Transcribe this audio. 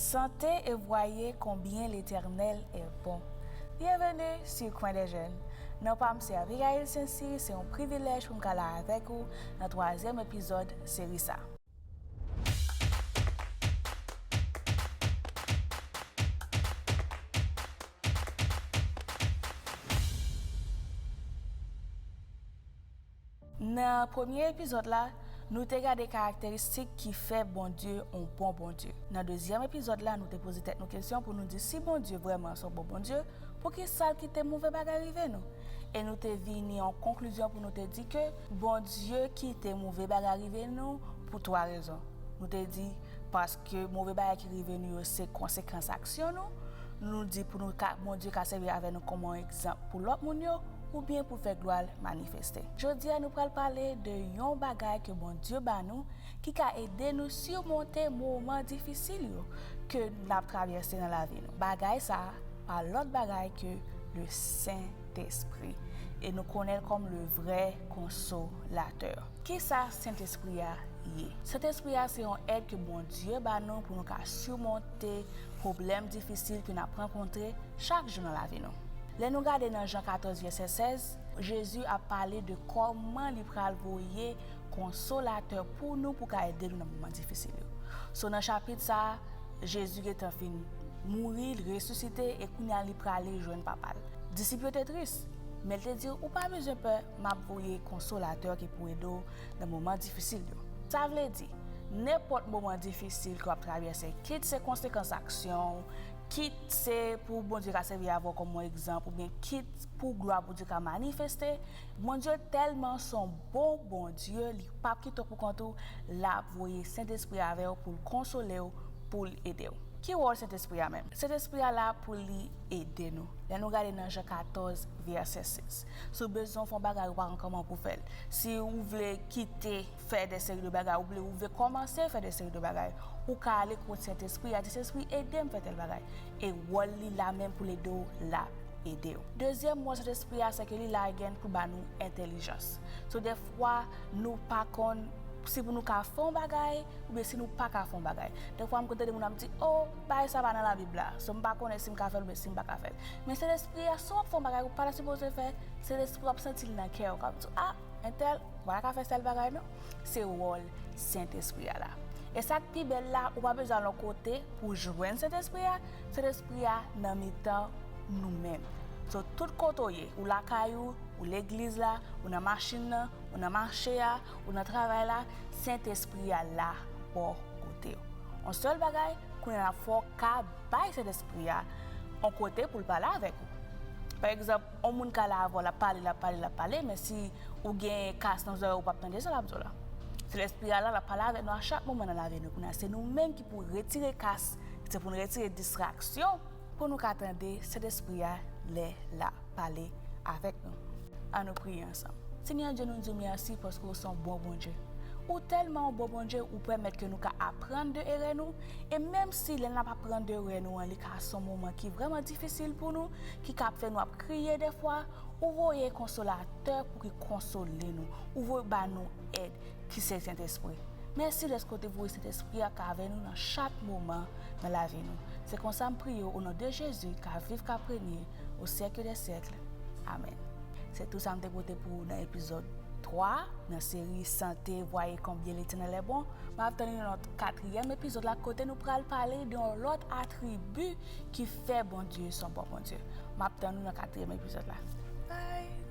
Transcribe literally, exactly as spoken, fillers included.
Sentez et voyez combien l'Éternel est bon. Bienvenue sur Coin des Jeunes. Non pa m se Abigail Saint-Cyr, se yon privilèj pou m ka la avèk ou nan twazyèm epizòd seri sa. Nan premye epizòd la, nou te gade karakteristik ki fè Bondye yon bon Bondye. Nan dezyèm epizòd la, nou te poze tèt nou kesyon pou nou di si Bondye vrèman se yon bon Bondye, poukisa l kite move bagay rive nou? E nou te vini yon konklizyon pou nou te di ke Bondye kite move bagay rive nou pou twa rezon. Nou te di, paske move bagay ki rive nou yo se konsekans aksyon nou. Nou di pou nou ka, Bondye ka sèvi avè nou kòm yon egzanp pou lòt moun yo, oubyen pou fè glwa l manifeste. Jodi a, nou pral pale de yon bagay ke Bondye ba nou ki ka ede nou simonte moman difisil yo ke n ap travèse nan lavi nou. Bagay sa a pa lòt bagay ke le Sentespri. E nou konnen l kòm le vrè konsolatè. Kisa Sentespri a ye? Sentespri a se yon èd ke Bondye ba nou pou nou ka simonte pwoblèm difisil ke n ap rankontre chak jou nan lavi nou. Lè nou gade nan Jan katòz vèsè sèz, Jezi ap pale de kòman li pral voye konsolatè pou nou pou ka ede nou nan moman difisil yo. So nan chapit sa a, Jezi gentan fin mouri, l resisite e kounye a li prale jwenn Papa l. Disip yo te tris, men l te di yo, ou pa bezwen pè, m ap voye konsolatè ki pou ede w nan moman difisil yo. Sa vle di, nenpòt moman difisil ke w ap travèse, kit se konsekans aksyon w, kit se pou Bondye ka sèvi avè w kòm yon egzanp, oubyen kit pou glwa Bondye ka manifeste, Bondye tèlman se yon bon Bondye, li p ap kite w pou kont ou, l ap voye Sentespri avè w pou l konsole w, pou l ede w. Ki wòl Sentespri a menm? Sentespri a la pou li ede nou. Lè nou gade nan Jan katòz, vèsè sèz. Si w bezwen fè yon bagay, ou pa konn kòman pou w fè l. Si w vle kite fè de seri de bagay, ou vle, ou vle kòmanse fè de seri de bagay, ou ka ale kot Sentespri a, di, Sentespri, ede m fè tèl bagay. E wòl li la menm pou l ede w, l ap ede w. Dezyèm wòl Sentespri a, se ke li la again pou ba nou entèlijans. So, dèfwa, nou pa konn si pou nou ka fè yon bagay, oubyen si nou pa ka fè yon bagay. Dèfwa, m konn tande moun ap di, o, bagay sa pa nan Labib la. So, m pa konnen si m ka fè l oubyen si m pa ka fè l. Men Sentespri a, si w ap fè yon bagay ou pa ta sipoze fè, Sentespri w ap santi l nan kè w. K ap di, a, entèl, ou pa ta ka fè sèl bagay non. Se wòl Sentespri a la. E sa k pi bèl la, ou pa bezwen al yon kote pou w jwenn Sentespri a. Sentespri a nan mitan nou menm. So, tout kote w ye, ou lakay ou, ou legliz la, ou nan machin nan, ou nan mache a, ou nan travay la, Sentespri a la bò kote w. Yon sèl bagay, kounye a la fò w ka bay Sentespri a yon kote pou l pale avèk ou. Pa egzanp, yon moun ka la avè w, l ap pale, l ap pale, l ap pale, men si ou gen kas nan zòrèy ou, ou p ap tande sa l ap di w la. Sentespri a la, l ap pale avèk nou a chak moman nan lavi nou. Kounye a, se nou menm ki pou retire kas, se pou nou retire distraksyon pou nou ka tande Sentespri a lè l ap pale avèk nou. Ann nou priye ansanm. Senyè Dye, nou di w mèsi paske w se yon bon Bondye. Ou tèlman yon bon Bondye, ou pèmèt ke nou ka aprann de erè nou, e menm si lè n ap aprann de erè nou an, li ka se yon moman ki vrèman difisil pou nou, ki ka ap fè nou ap kriye dèfwa, ou voye konsolatè pou ki konsole nou, ou voye ba nou èd, ki se Sentespri. Mèsi dèske w te voye Sentespri a k avè nou nan chak moman nan lavi nou. Se konsa m priye w, o non de Jezi, k ap viv, k ap renye, o syèk dè syèk. Amèn. Se tou sa m te pote pou ou nan epizòd twa, nan seri Sentez, voyez combien l'Éternel est bon. M ap tann nou nan katriyèm epizòd la, kote nou pral pale de yon lòt atribi ki fè Bondye se yon bon Bondye. M ap tann nou nan katriyèm epizòd la. Bye!